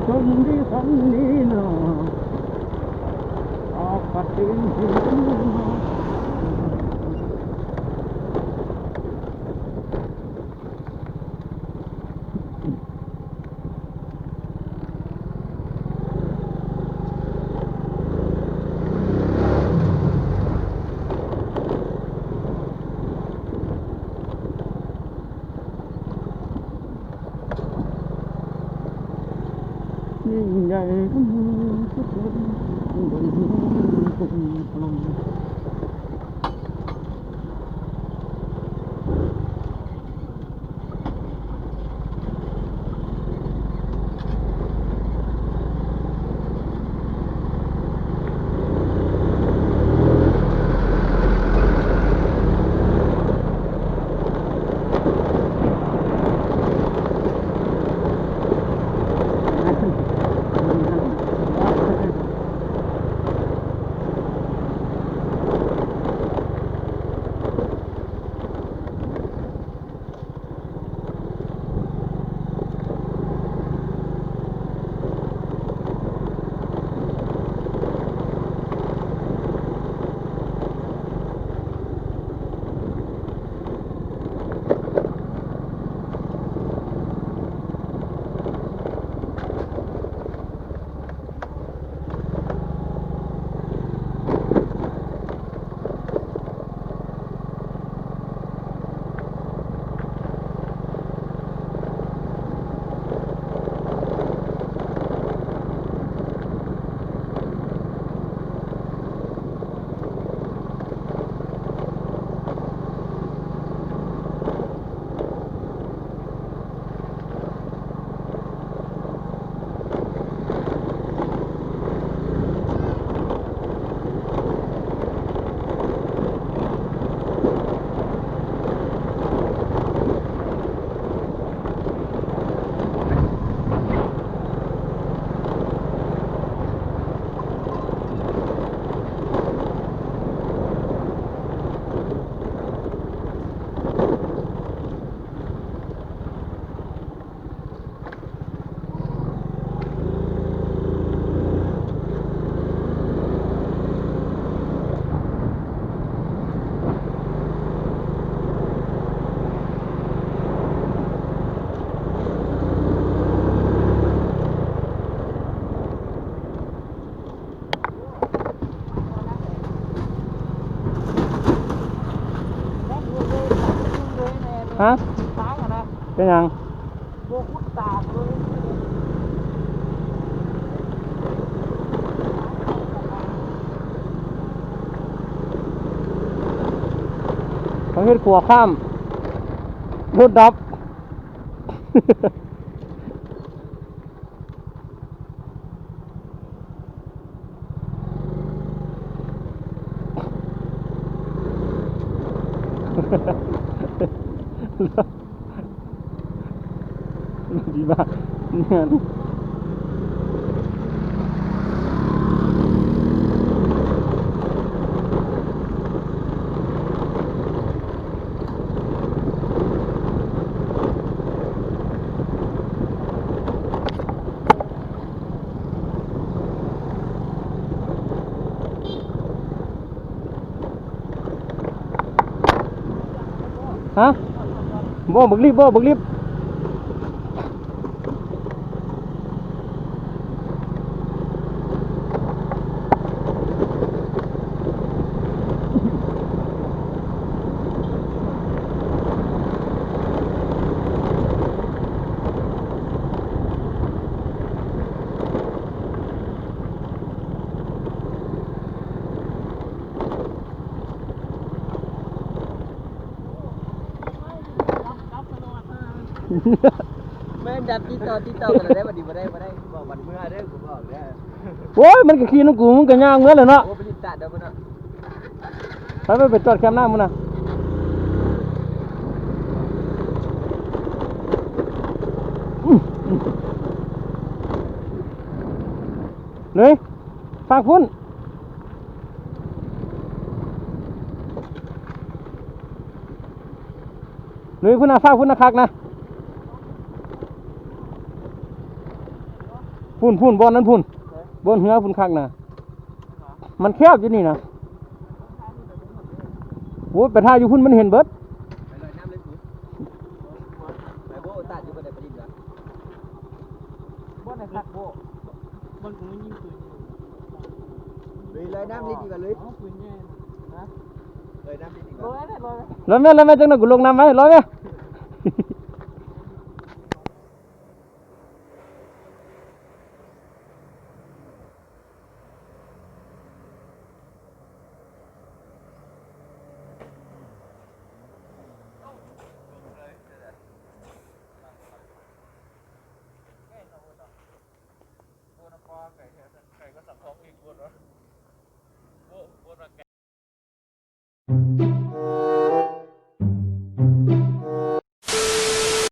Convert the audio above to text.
ຊົມດີສັນດີນາ ອາກາດເປັນທີ່ນາ. ຍິ່ງใหญ่ ຮະ? ເປັນຫຍັງ? ເຂົາເຮັດຂົວຂ້າມ ລົດດັບ. ດີມາກ ຮະ? ບໍ່ ບັກລິບ ບໍ່ ບັກລິບ. ແມ່ນຈັບຕິດຕໍ່ ຕິດຕໍ່ກັນແລ້ວ ບັດນີ້ບໍ່ໄດ້ ບໍ່ໄດ້ ບອກວັນເມືອເດີ ກູບອກເດີ. ໂອ້ຍ ມັນກໍຂີ່ນຳກູ ມັນກໍຍ່າງເມືອແຫຼະເນາະ. ໂອ້ ໄປຫຼິ້ນຕາດເດີພຸ້ນນະ. ໄປ ໄປ ໄປຈອດແຄມນ້ຳພຸ້ນນະ. ເລີຍ ຟາກພຸ້ນ. ລຸຍພຸ້ນນະ ຟ້າວພຸ້ນນະ ຄັກນະ. ພຸ້ນໆ ບ່ອນນັ້ນພຸ້ນ ບ່ອນເຮືອພຸ້ນຄັກນະ ມັນແຄບຢູ່ນີ້ນະ. ໂອ້ຍ ໄປຖ້າຢູ່ພຸ້ນມັນເຫັນເບິດ. ໄປລອຍນ້ຳເລີຍ ໄປໂບ້ ຕາດຢູ່ບໍ່ໄດ້ໄປຫຼິ້ນລະ ບ່ອນນັ້ນຄັກໂບ້ ບ່ອນກູຍິງປືນ ເລີຍລອຍນ້ຳຫຼິ້ນດີກວ່າເລີຍ ເອົາປືນໃຫຍ່ນະ ລອຍນ້ຳຫຼິ້ນດີກວ່າ ລອຍແມ່ ລອຍແມ່ ຈັກໜ່ອຍກູລົງນ້ຳໄວ້ ລອຍແມ່.